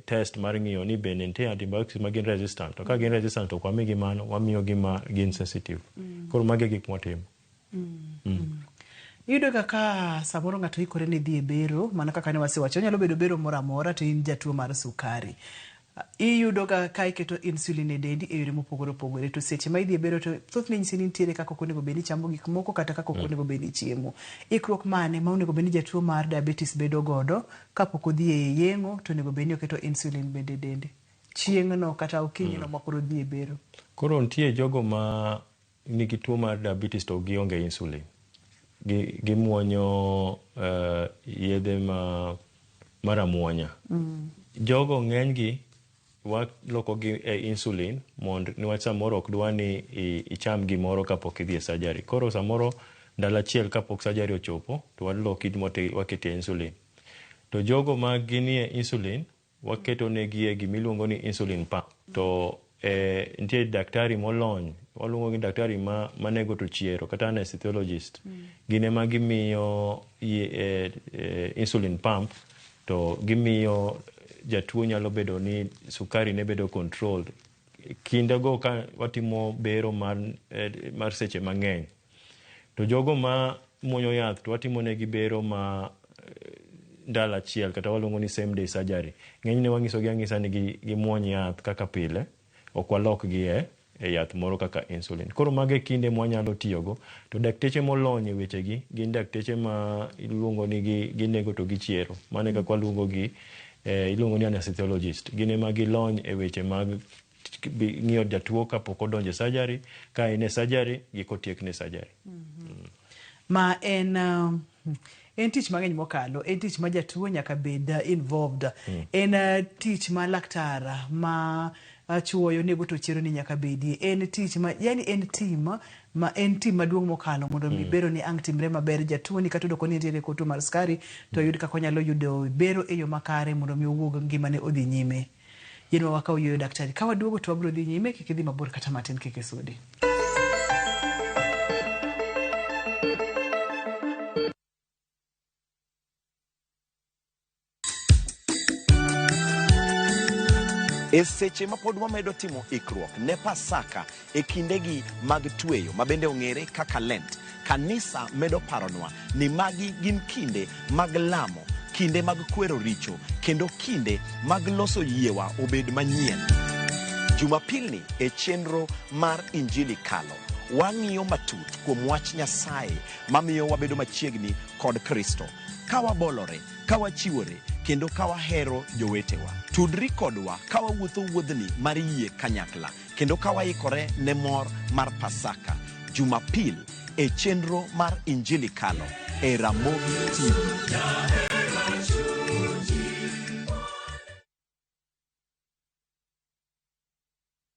test mar ng'iyo ni bende nitie antibiotics ma gin resistant. To ka gin resistant ok wamigi mano, wamiyogi ma gin sensitive. Koro magi e gik mwatimo. Iyudo ga ka samoro ng'ato ikore ne dhi e bero, mana kaka ne wasewacho, onyalo bedo bero moro amora to in jatuo mar sukari. Iyudo ga ka iketo insulin e dendi e yore mopogore opogore, to seche ma idhi e bero to thothne nyisi ni nitiere kaka ok onego bed ni ichamo gik moko kata kaka ok onego bed ni ichiemo. Ikruok mane ma onego bed ni jatuo mar diabetes bedo godo kapok odhi e yeng'o to onego bed ni oketo insulin bende e dende chieng'no kata okinyi no ma koro odhi e bero? Koro nitie jogo ma nigi tuo mar diabetes to gionge insulin. Gimuonyo yedhe ma mar amuonya. Jogo ng'enygi walokogi e insulin mond niwach samoro ok dwa ni icham gimoro kapok idhi e surgery. Koro samoro ndalo achiel kapok surgery ochopo to waloki waketi e insulin. To jogo ma ginie insulin waketo negi e gimiluongo ni insulin pump. To nitie daktari molony, waluongo gi daktari ma manego to chiero kata anesthesiologist. Gin ema gimiyo insulin pump to gimiyo jatuo nyalo bedo ni sukari ne bedo controlled. Kindego ka watimo bero mar seche mang'eny. To jogo ma muonyo yath to watimo negi bero ma ndalo achiel kata waluongo ni same day surgery. Ng'enyne wang'isogi ang'isa ni gimuony yath kaka pile, ok walokgi e yath moro kaka insulin. Koro mago e kinde mwanyalo tiyogo. To dakteche molony e wechegi gin dakteche ma iluongo ni ginego to gichiero. Mano e kaka waluongo gi, iluongo ni anesthesiologist. Gin ema gilony e weche mag ng'iyo jatuo kapok odonjo e surgery, ka en e surgery gi kotiekne surgery. Ma en tich mang'eny mokalo, en tich ma jatuo nyaka bed involved. En tich ma laktar ma chuoyo nego to chiero ni nyaka bedie. En tich ma, yani en team ma en team maduong' mokalo mondo mi bero ni ang' timre maber. Jatuo ni kata oyudo ni nitiere kod tuo mar sukari to oyud kaka onyalo yudo bero e yo makare mondo mi owuog ngimane odhi nyime. Yienwa wakaw yueyo daktari. Ka waduogo to wabiro dhi nyime, kik idhi mabor kata matin, kik isudi. E seche ma pod wamedo timo ikruok ne Pasaka e kindegi mag tweyo ma bende ong'ere kaka Lent, kanisa medo paronwa ni magi gin kinde mag lamo, kinde mag kwero richo, kendo kinde mag loso yiewa obed manyien. Jumapilni e chenro mar Injili Kalo, wang'iyo matut kuom wach Nyasaye mamiyo wabedo machiegni kod Kristo. Ka wabolore, ka wachiwore, kendo ka wahero jowetewa. Tudri kodwa ka wawuotho wuodhni mar yie kanyakla, kendo ka waikore ne mor mar Pasaka. Jumapil e chenro mar Injili Kalo e Ramogi TV.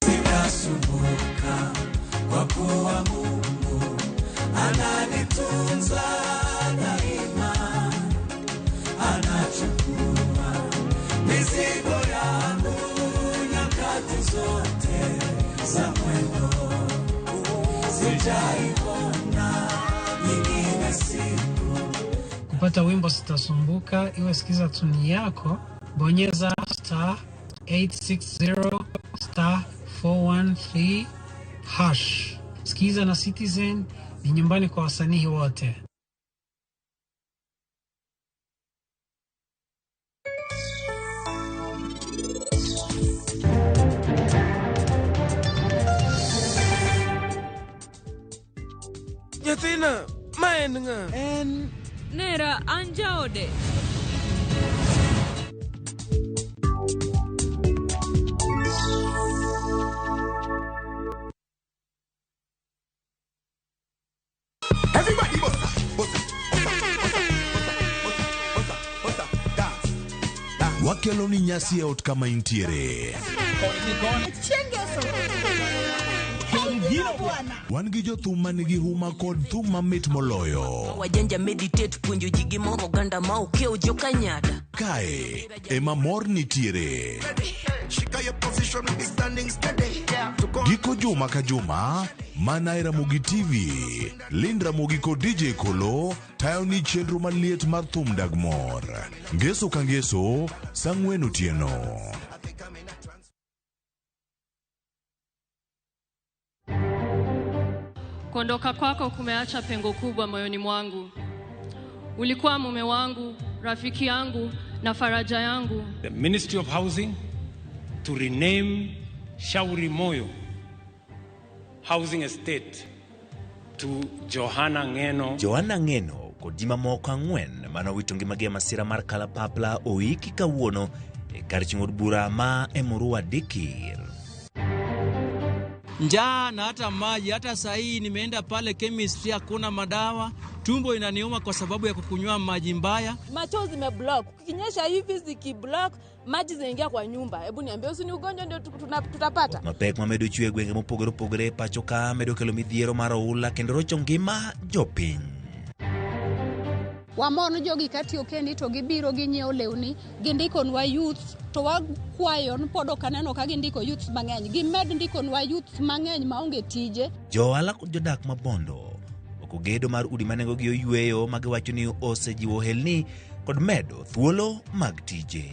Sitasumbuka kwa kuwa Mungu ananitunza daima, anachukua mizigo yangu nyakati zote za mwendo. Sijaiona nyingine siku. Kupata wimbo Sitasumbuka, iwe sikiza tuni yako, bonyeza star 860 star 413 hash. Sikiza na Citizen ni nyumbani kwa wasanii wote. Nyathina, ma en ng'a? En Nera, an jaode. Everybody bossa, bossa, bossa, bossa, bossa, bossa, bossa, dance. Wakelo ni nyasi e ot kama intiere. Wan gi jothum manigi huma kod thum mamit moloyo. Wajanja meditate puonjo ji gi moro oganda ma okiewo jokanyada. Kae ema mor nitiere. Giko juma ka juma, mana e Ramogi TV, Lind Ramogi kod DJ Kolo tayo ni chenro maliet mar thum dag mor. Ngeso ka ngeso, saa 4 otieno. Kuondoka kwako kumeacha pengo kubwa moyoni mwangu. Ulikuwa mume wangu, rafiki yangu na faraja yangu. The Ministry of Housing to rename Shauri Moyo Housing Estate to Johana Ng'eno. Johana Ng'eno kod ji mamoko 4 manowito ngimagi e masira mar kalapapla oiki kawuono e kar chung'o od bura ma Emurua Dikir. Njaa na hata maji, hata saa hii nimeenda pale chemistry hakuna madawa, tumbo inaniuma kwa sababu ya kukunywa maji mbaya. Macho zimeblock, kukinyesha hivi zikiblock, maji zinaingia kwa nyumba. Hebu niambie, usi ni ugonjwa ndio tutapata? Mapek mamedo chwe gwenge mopogore opogore pacho ka medo kelo midhiero mar oula kendo rocho ngima jopiny. Wamor jogi katiyo kendi to gibiro ginyiewo lewni, gindikonwa youth to wakwayo ni pod ok aneno ka gindiko youth mang'eny, gimed ndikonwa youth mang'eny maonge tije. Jo ohala kod jodak ma Bondo oko gedo mar udi manengogi oyweyo ma giwacho ni osejiwo ohelni kod medo thuolo mag tije.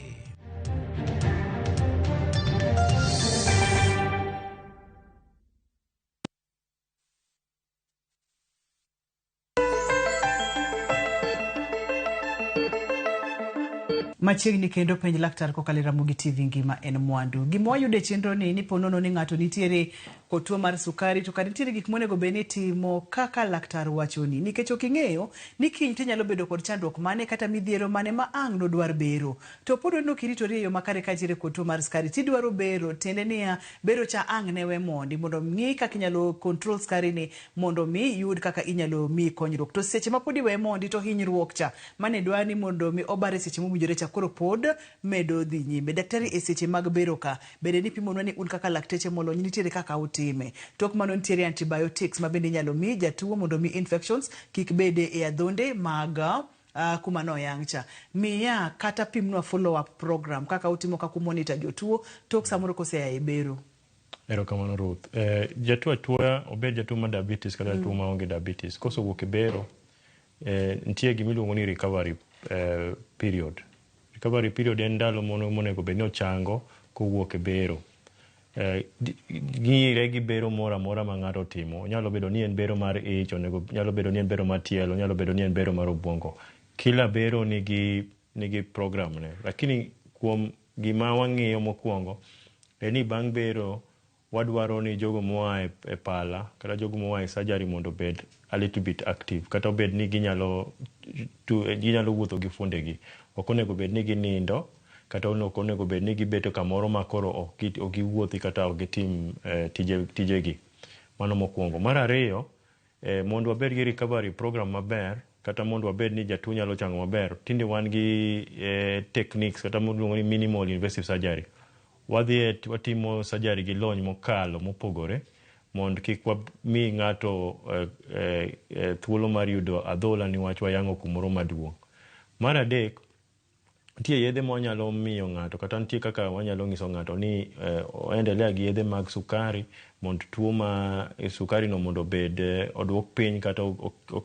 Machiegni kendo penj laktar kokalo e Ramogi TV ngima en mwandu. Gima wayudo e chenro ni po nono ni ng'ato nitiere kod tuo mar sukari to kata nitiere gik monego bed ni timo kaka laktar wachoni. Nikech ok ing'eyo ni kiny tinyalo bedo kod chandruok mane kata midhiero mane ma ang' nodwar bero. To pod waneno kiritori e yo makare kachiere kod tuo mar sukari tidwaro bero, tiende niya bero cha ang' ne we mondi mondo ng'i kaka inyalo control sukari ni mondo mi yud kaka inyalo mi konyruok. To seche ma pod iwe mondi to hinyruok cha mane dwani mondo mi obare seche mowinjore cha koro pod medo dhi nyime. Daktari e seche mag bero ka bende nipimonwa ni un kaka lakteche molony nitiere kaka utime. Tok mano nitiere antibiotics ma bende inyalo mi jatuo mondo mi infections kik bede e adhonde mag kuma noyang' cha. Miya kata pimnwa follow up program kaka utimo kaka umonitor jotuo tok samoro kosea e bero. Erokamano Ruth. Jatuo atuoya obed jatuo ma diabetes kata jatuo maonge diabetes kosewuok e bero nitie gimiluongo ni recovery period. Recovery period en ndalo monego bed ni ochango kowuok e bero. Ng'ire gi bero moro amora ma ng'ato timo. Nyalo bedo ni en bero mar ich, nyalo bedo ni en bero mar tielo, nyalo bedo ni en bero mar obwongo. Kila bero nigi program ne. Lakini kuom gima wang'iyo mokwongo en ni bang' bero wadwaro ni jogo moa e pala kata jogo moa e surgery mondo obed a little bit active kata obed ni ginyalo wuotho gi fuondegi. Ok onego bed ni ginindo kata ok onego bed ni gibeto kamoro ma koro ok giwuothi kata ok gitim tijegi. Mano mokwongo. Mar ariyo, mondo wabed gi recovery program maber kata mondo wabed ni jatuo nyalo chango maber, tinde wan gi techniques kata miluongo ni minimal invasive surgery. Wadhi watimo surgery gi lony mokalo mopogore mondo kik wami ng'ato thuolo mar yudo adhola niwach wayang'o kumoro maduong'. Mar adek, nitie yedhe ma wanyalo miyo ng'ato kata nitie kaka wanyalo nyiso ng'ato ni oendelea gi yedhe mag sukari mondo tuo ma sukari no mondo obed oduok piny kata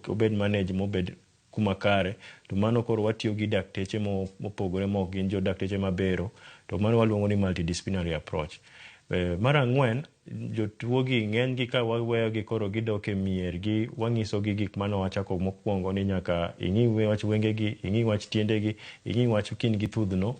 obed manage mobed kuma kare. To mano koro watiyo gi dakteche mopogore ma ok gin jo dakteche mabero, to mano waluongo ni multidisciplinary approach. Mar ang'wen, jotuo gi ng'eny gi ka waweyo gi koro gidok e mier gi, wang'iso gi gik mane wachako mokwongo ni nyaka ing'i wach wengegi, ing'i wach tiendegi, ing'i wach kind gi thudhno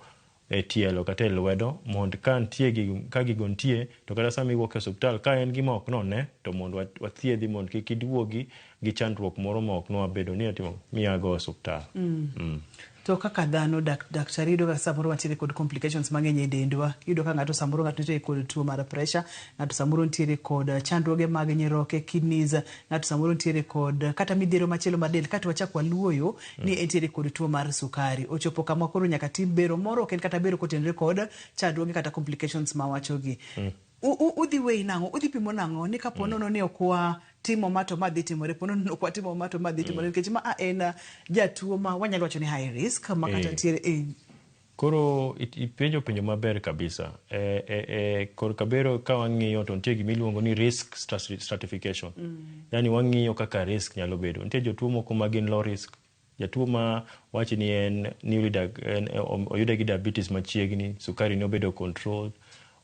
e tielo kata e lwedo mondo ka nitie ka gigo nitie to kata sama iwuok e osiptal ka en gima ok none to mondo wathiedhi mondo kik iduogi gi chandruok moro ma ok nwabedo ni atimo miyago e osiptal. To kaka dhano daktari iyudo ka samoro wantiere kod complications mang'eny e dendwa. Iyudo ka ng'ato samoro ng'ato nitiere kod tuo mar pressure, ng'ato samoro nitiere kod chandruoge mag nyiroke, kidneys, ng'ato samoro nitiere kod kata midhiero machielo mar del. Kato wachak waluoyo ni entiere kod tuo mar sukari. Ochopo kama koro nyaka tim bero moro, ok en kata bero kotenore kod chandruoge kata complications mawachogi. Udhi weyi nang'o? Udhi pimo nang'o? Ni kapo nono ni ok watimo ma to ma dhi timore, po nono ok watimo ma to ma dhi timore. Nikech ma en jatuo ma wanyalo wacho ni high risk ma kata nitiere e Koro ipenjo penjo maber kabisa. Korka bero ka wang'iyo to nitie gima iluongo ni risk stratification. Yani wang'iyo kaka risk nyalo bedo. Nitie jotuo moko ma gin low risk. Jatuo ma wach ni en newly oyude gi diabetes machiegni, sukari ne obedo controlled,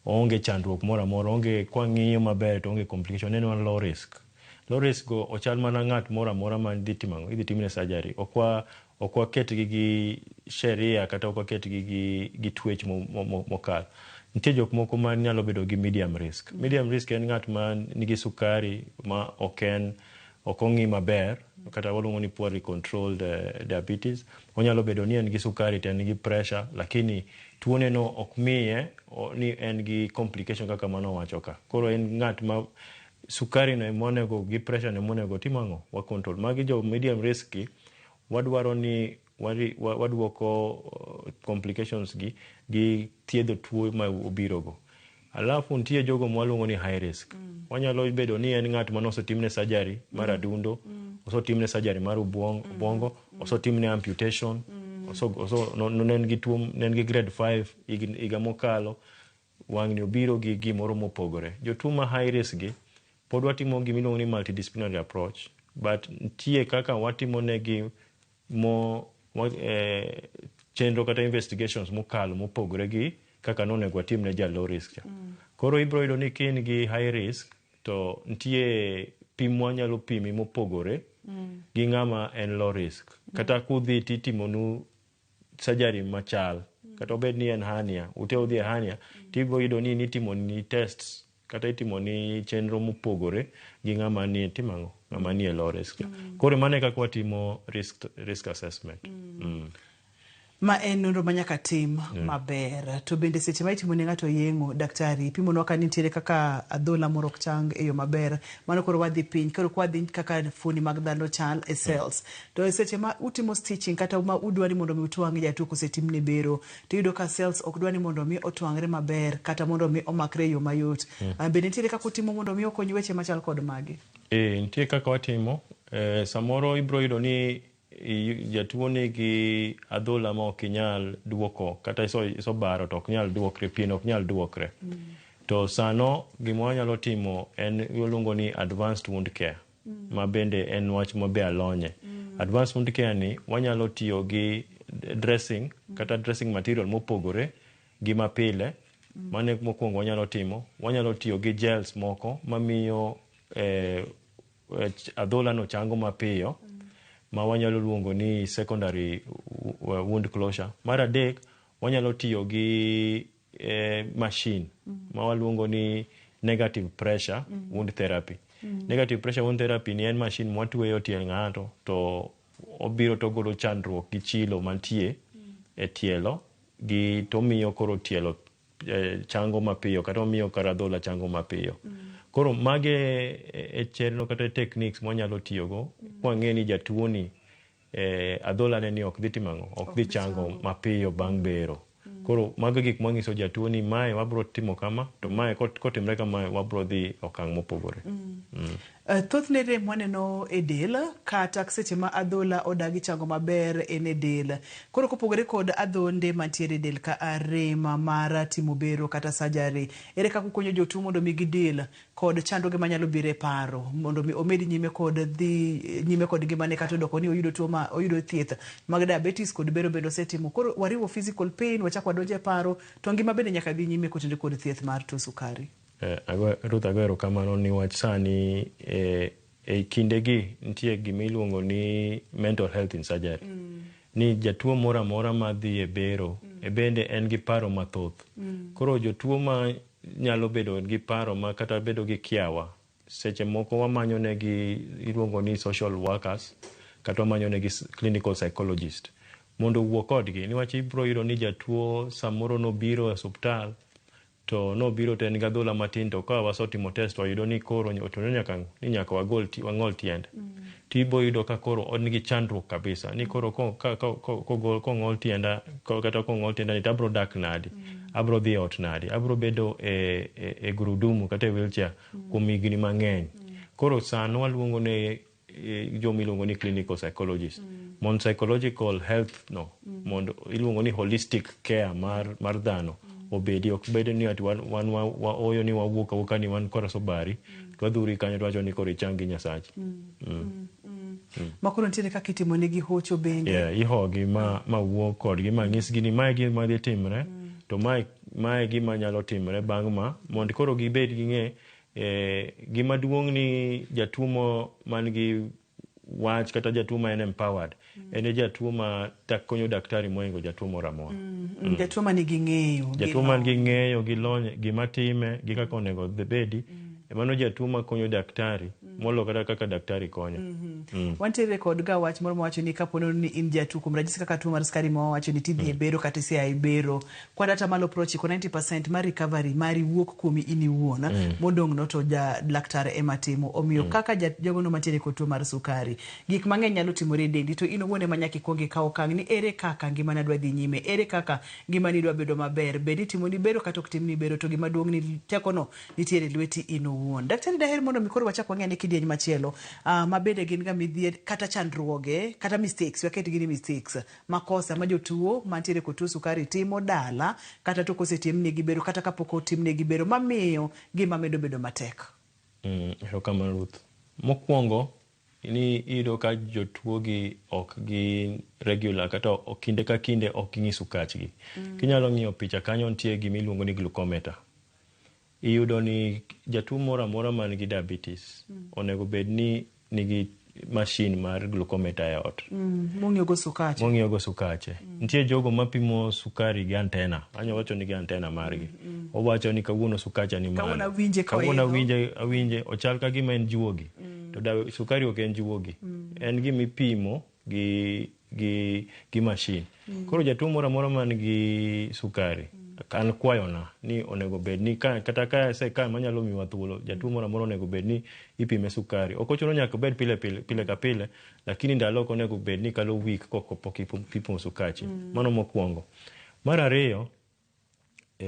oonge chandruok moro amora, onge kwang'iyo maber to onge complication, en wan low risk. Low risk go ochal mana ng'at moro amora ma dhi timo ang'o, idhi timne surgery. Ok waketgi gi sheria kata ok waketgi gi twech mokalo. Nitie jok moko ma nyalo bedo gi medium risk. Medium risk en ng'at ma nigi sukari ma ok en ok ong'i maber, kata waluongo ni poorly controlled diabetes. Onyalo bedo ni en gi sukari to en gi pressure, lakini tuone no ok miye ni en gi complication kaka mano wacho ka. Koro en ng'at ma sukari no emonego gi pressure no emonego tim ang'o? Wa control. Magi jo medium risk gi, wadwaro ni waduoko complications gi thiedho tuo ma obirogo. Alafu nitie jogo mwaluongo ni high risk. Wanyalo bedo ni en ng'at mane osetimne surgery mar adundo, osetimne surgery mar ubongo, osetimne amputation, ne en gi tuo, ne en gi grade 5 higa mokalo, wang'ni obiro gi gimoro mopogore. Jotuo ma high risk gi pod watimo gima iluongo ni multidisciplinary approach, but nitie kaka watimo negi mo chenro kata investigations mokalo mopogore gi kaka nonego watim ne ja low risk cha. Koro ibiro yudo ni ka in gi high risk to nitie pim mwanyalo pimi mopogore gi ng'ama en low risk. Kata kudhi titimonu surgery machal, kata obed ni en hernia, ute udhi e hernia, tibiro yudo ni nitimoni tests kata itimoni chenro mopogore gi ng'ama ni timo ang'o, ng'ama ni e low risk cha. Koro mano e kaka watimo risk assessment. Ma en nonro ma nyaka tim maber. To bende seche ma itimo ne ng'ato yeng'o, daktari, ipimonwa ka nitiere kaka adhola moro ok chang e yo maber. Mano koro wadhi piny, koro kwadhi kaka fuoni mag dhano chal e cells. To e seche ma utimo stitching kata ma udwa ni mondo mi utwang' jatuo kosetimne bero, to iyudo ka cells ok dwa ni mondo mi otwang're maber kata mondo mi omakre e yo mayot. Bende nitiere kaka utimo mondo mi okony weche machal kod magi? Nitie kaka watimo. Samoro ibiro yudo ni jatuo nigi adhola ma ok inyal duoko, kata isobaro to ok nyal duokre, pien ok nyal duokre. To sano gima wanyalo timo en iluongo ni advanced wound care, ma bende en wach ma be alonye. Advanced wound care ni wanyalo tiyo gi dressing kata dressing material mopogore gi mapile. Mano mokwongo wanyalo timo. Wanyalo tiyo gi gels moko mamiyo adhola no chango mapiyo, ma wanyalo luongo ni secondary wound closure. Mar adek, wanyalo tiyo gi machine ma waluongo ni negative pressure wound therapy. Negative pressure wound therapy ni en machine mwatweyo tie ng'ato to obiro to ogolo chandruok gi chilo mantie e tielo gi to miyo koro tielo chango mapiyo kata omiyo kar adhola chango mapiyo. Koro mage e chenro kata techniques mwanyalo tiyogo kwang'e ni jatuo ni adhola ne ni ok dhi timo ang'o, ok dhi chango mapiyo bang' bero. Koro mago gik mwanyiso jatuo ni mae wabro timo kama to mae kotimre kamae wabro dhi okang' mopogore. Thothne rem waneno e del kata seche ma adhola odagi chango maber en e del. Koro kopogore kod adhonde mantiere e del ka rem mar timo bero kata surgery, ere kaka ukonyo jotuo mondo mi gidil kod chandruoge manyalo biro e paro mondo mi omed nyime kod dhi nyime kod ngimane kata odoko ni oyudo tuo ma oyudo thieth mag diabetes kod bero bende osetimo. Koro wariwo physical pain, wachako wadonjo e paro to ngima bende nyaka dhi nyime kotenore kod thieth mar tuo sukari. Ruth, ago erokamano niwach sani e kindegi nitie gima iluongo ni mental health in surgery. Ni jatuo moro amora madhi e bero e bende en gi paro mathoth. Koro jotuo ma nyalo bedo gi paro ma kata bedo gi kiawa, seche moko wamanyo negi iluongo ni social workers kata wamanyo negi clinical psychologist. Mondo owuo kodgi niwach ibiro yudo ni jatuo samoro nobiro e osuptal to nobiro to en gi adhola matin to ka wasetimo test wayudo ni koro ochuno nyaka ni nyaka wagol wang'ol tiende. To ibo yudo ka koro en gi chandruok kabisa ni koro kong'ol tienda kata kong'ol tienda ni to abro dak nadi, abro dhi e ot nadi, abro bedo e gurudumu kata e wheelchair kuom higni mang'eny. Koro sano waluongo ne joma iluongo ni clinical psychologist mondo psychological health no mondo iluongo ni holistic care mar dhano obedi ok bed ni ati wan waoyo ni wawuok awuoka ni wan kora sobari to wadhuri kanyo to wacho ni koro ichang gi Nyasachi. Ma koro nitiere kaka itimo negi hocho bende. Yeah, ihogi ma wuo kodgi ma nyisgi ni mae gima dhi timre to mae gima nyalo timre bang' ma mondo koro gibed gi ng'e gima duong' ni jatuo mo man gi wach kata jatuo ma en empowered en e jatuo ma konyo daktari mohingo jatuo moro amora. Jatuo ma nigi ng'eyo. Jatuo man gi ng'eyo gi lony gima time gi kaka onego bedi mano jatuo ma konyo daktari molo kata kaka daktari konyo. Wantiere kod ga wach moro mawacho ni kapo ni in jatuo kuom ranyisi kaka tuo mar sukari ma wawacho ni tidhi e bero kata isia e bero kwan atamalo 90 90% mar recovery mari wuok kuomi in iwuon modong' no to ja laktar ema timo. Omiyo kaka jogo no mantiere kod tuo mar sukari gik mang'eny nyalo timore e dendi to in owuon ema nyaka ikuong ikaw okang' ni ere kaka ngimana dwa dhi nyime, ere kaka ngimani dwa bedo maber, bed ni itimoni bero kata ok timni bero to gima duong' ni tekono nitiere e lweti in owuon. Daktari daher mondo mi koro wachak wang'e ane kidieny machielo ma bende gin ga midhier kata chandruoge kata mistakes waketgi ni mistakes makosa ma jotuo mantiere kod tuo sukari timo dala kata to kosetimnegi bero kata kapok otimnegi bero mamiyo ngima medo bedo matek. Erokamano Ruth. Mokwongo ni iyudo ka jotuo gi ok gin regular kata kinde ka kinde ok ging'i sukachgi. Kinyalo ng'iyo picha kanyo nitie gima iluongo ni glucometer. Iyudo ni jatuo moro amora man gi diabetes onego bed ni nigi machine mar glucometer e ot. Mong'iyo go sukache. Mong'iyo go sukache. Nitie jogo mapimo sukari gi antena. Anya wacho ni gi antena margi. Owacho ni kawuono sukacha ni malo. Kawuono awinje Kawuono awinje ochal ka gima en juogi. To sukari ok en juogi. En gima ipimo gi machine. Koro jatuo moro amora man gi sukari an kwayona ni onego bed ni kata ka ase manyalo miwa thuolo jatuo moro amora onego bed ni ipime sukari. Ok ochuno nyaka obed pile pile pile ka pile lakini ndalo ok onego bed ni kalo week kokopok ipimo sukachi. Mano mokwongo. Mar ariyo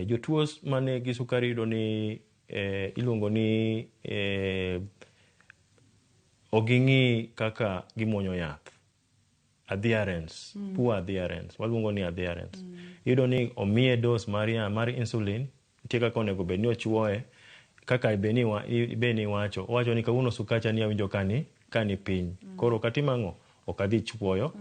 jotuo mane gi sukari yudo ni iluongo ni ok ging'i kaka gimuonyo yath. Adherence, poor adherence, waluongo ni adherence. Iyudo ni omiye dose mar insulin, nitie kaka onego bed ni ochuoye, kaka be ni iwacho, owacho ni kawuono sukacha ni awinjo ka ni piny. Koro ok atim ang'o? Ok adhi chuoyo,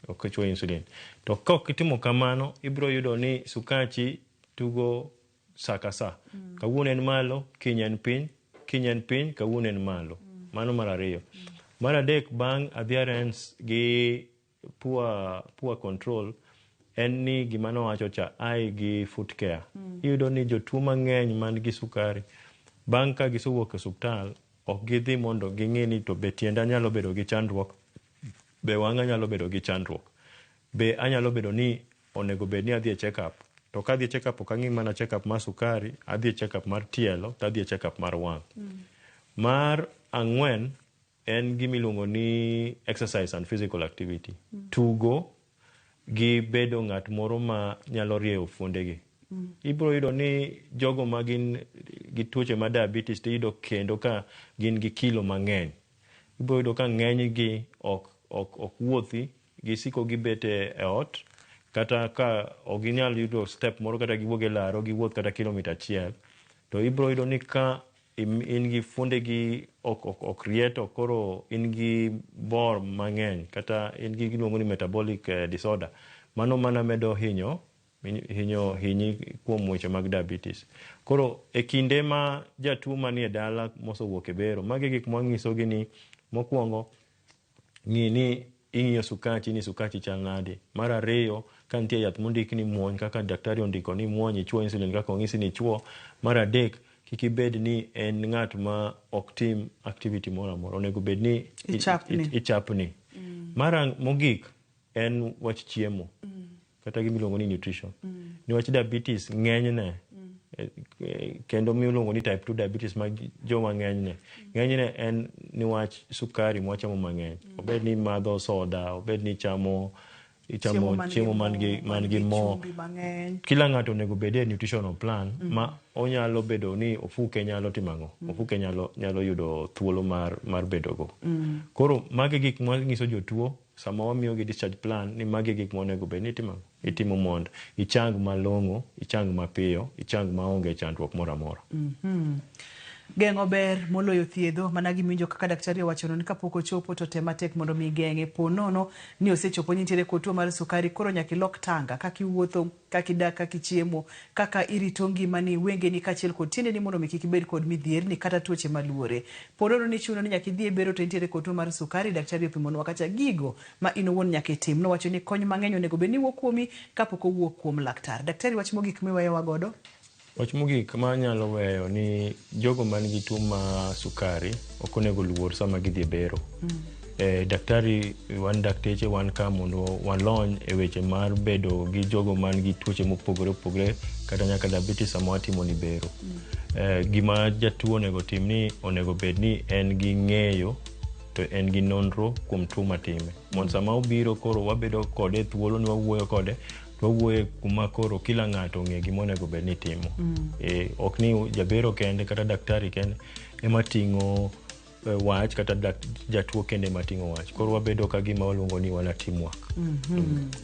ok achuoyo insulin. To ka ok itimo kamano, ibiro yudo ni sukachi tugo sa ka sa. Kawuono en malo, kiny en piny, kiny en piny, kawuono en malo. Mano mar ariyo. Mar adek bang' adherence gi poor control en ni gima nowacho cha eye gi foot care. Iyudo ni jotuo mang'eny man gi sukari bang' ka gisewuok e osuptal ok gidhi mondo ging'i ni to be tienda nyalo bedo gi chandruok, be wang'a nyalo bedo gi chandruok, be anyalo bedo ni onego bed ni adhi e check up. To ka adhi e check up ok ang'i mana check up mar sukari, adhi e check up mar tielo to adhi e check up mar wang'. Mar ang'wen en gima iluongo ni exercise and physical activity. Tugo gi bedo ng'at moro ma nyalo rieyo fuondegi. Ibiro yudo ni jogo ma gin gi tuoche mar diabetes to iyudo kendo ka gin gi kilo mang'eny. Ibiro yudo ka ng'eny gi ok wuothi, gisiko gibet e ot kata ka ok ginyal yudo step moro kata giwuok e laro giwuoth kata kilomita achiel. To ibiro yudo ni ka in gi fuondegi ok rie to koro in gi bor mang'eny kata in gi giluongo ni metabolic disorder. Mano mana medo hinyi kuom weche mag diabetes. Koro e kinde ma jatuo manie dala mosewuok e bero, magi gik mwanyisogi ni mokwongo ng'i ni ing'iyo sukachi ni sukachi chal nade. Mar ariyo ka nitie yath mondik ni muony kaka daktari ondiko ni muony ichuo insulin kaka onyisi ni ichuo. Mar adek kik ibed ni en ng'at ma ok tim activity moro amora. Onego bed ni Ichapni. ichapni. Mar mogik en wach chiemo kata gimiluongo ni nutrition. Niwach diabetes ng'enyne kendo miluongo ni type 2 diabetes ma joma ng'enyne ng'enyne en niwach sukari mwachamo mang'eny. Obed ni madho soda, obed ni ichamo chiemo man gi mo. Chumbi mang'eny. Kila ng'ato onego bed e nutritional plan ma onyalo bedo ni ofuke nyalo timo ang'o? Ofuke nyalo yudo thuolo mar bedogo. Koro magi gik mwanyiso jotuo sama wamiyogi discharge plan ni magi gik monego bed ni itimo ang'o? Itimo mondo ichang malong'o, ichang mapiyo, ichang maonge chandruok moro amora. Geng'o ber moloyo thiedho, mana gimiwinjo kaka daktari owachono ni kapok ochopo to tem matek mondo mi igeng'e. Po nono ni osechopo ni nitiere kod tuo mar sukari, koro nyaka ilok tanga kaka iwuotho, kaka idak, kaka ichiemo, kaka irito ngimani, wengeni kaachiel kod tiendeni mondo mi kik ibed kod midhierni kata tuoche maluore. Po nono ni chuno ni nyaka idhi e bero to intiere kod tuo mar sukari, daktari opimonwa kacha gigo ma in owuon nyaka itim. Nowacho ni kony mang'eny onego bed ni wuok kuomi kapok owuok kuom laktar. Daktari, wach mogik miweyowa godo? Wach mogik ma anyalo weyo ni jogo man gi tuo mar sukari ok onego luor sama gidhi e bero. Daktari, wan dakteche wan ka mondo walony e weche mar bedo gi jogo man gi tuoche mopogore opogore kata nyaka diabetes sama watimo ni bero. Gima jatuo onego tim ni onego bed ni en gi ng'eyo to en gi nonro kuom tuo matime. Mondo sama obiro koro wabedo kode thuolo ni wawuoyo kode, wawuoyo kuma koro kila ng'ato ong'e gima onego bed ni timo. Ok ni jabero kende kata daktari kende ema ting'o wach kata jatuo kende ema ting'o wach. Koro wabedo ka gima waluongo ni wana teamwork.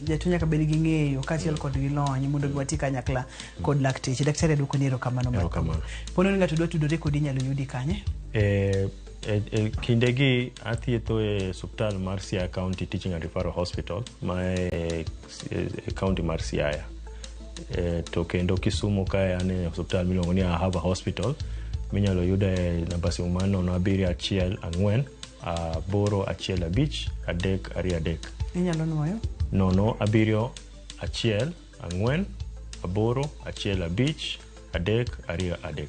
Jatuo nyaka bed gi ng'eyo kaachiel kod gi lony mondo wati kanyakla kod lakteche. Daktari, aduoko ni erokamano mathoth. Pono ni ng'ato dwa tudore kodi inyalo yudi kanye? Kindegi athietho e osiptal mar Siaya County Teaching and Referral Hospital ma e county mar Siaya. To kendo Kisumu kae an e osiptal miluongo ni Ahava Hospital minyalo yude e namba simu mar 0714 815 323. Inyalo nuoyo? 0714 815 323.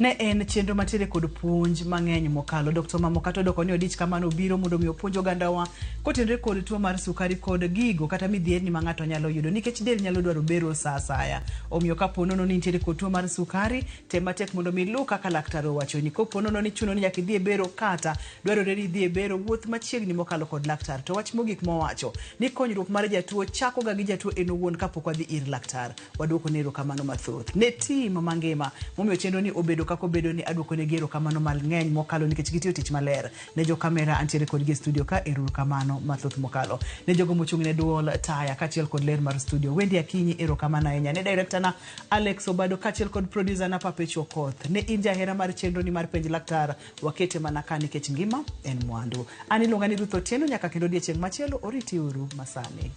Ne en chenro matiere kod puonj mang'eny mokalo. Dr. Mamo kata odoko ni odich kamano obiro mondo mi opuonj ogandawa kotenore kod tuo mar sukari kod gigo kata midhierni ma ng'ato nyalo yudo nikech del nyalo dwaro bero sa asaya. Omiyo kapo nono ni nitiere kod tuo mar sukari, tem matek mondo mi iluw kaka laktar owachoni. Kopo nono ni chuno ni nyaka idhi e bero kata dwarore ni idhi e bero, wuoth machiegni mokalo kod laktar. To wach mogik mowacho ni konyruok mar jatuo chako ga gi jatuo en owuon kapok wadhi ir laktar. Waduoko ne erokamano mathoth. Ne tim mangima momiyo chenro ni obedo kaka obedo ni aduoko negi erokamano mang'eny mokalo nikech gitiyo tich maler. Ne jo kamera antiere kodgi e studio ka, erokamano mathoth mokalo. Ne jogo mochung' ne duol taya kaachiel kod ler mar studio, Wendy Akinyi, erokamano ahinya. Ne director na Alex Obado kaachiel kod producer na Papecho Okoth. Ne in jahera mar chenro ni mar penj laktar, wakete mana ka nikech ngima en mwandu. An iluonga ni Ruth Otieno, nyaka kendo odiechieng' machielo, oriti uru masani.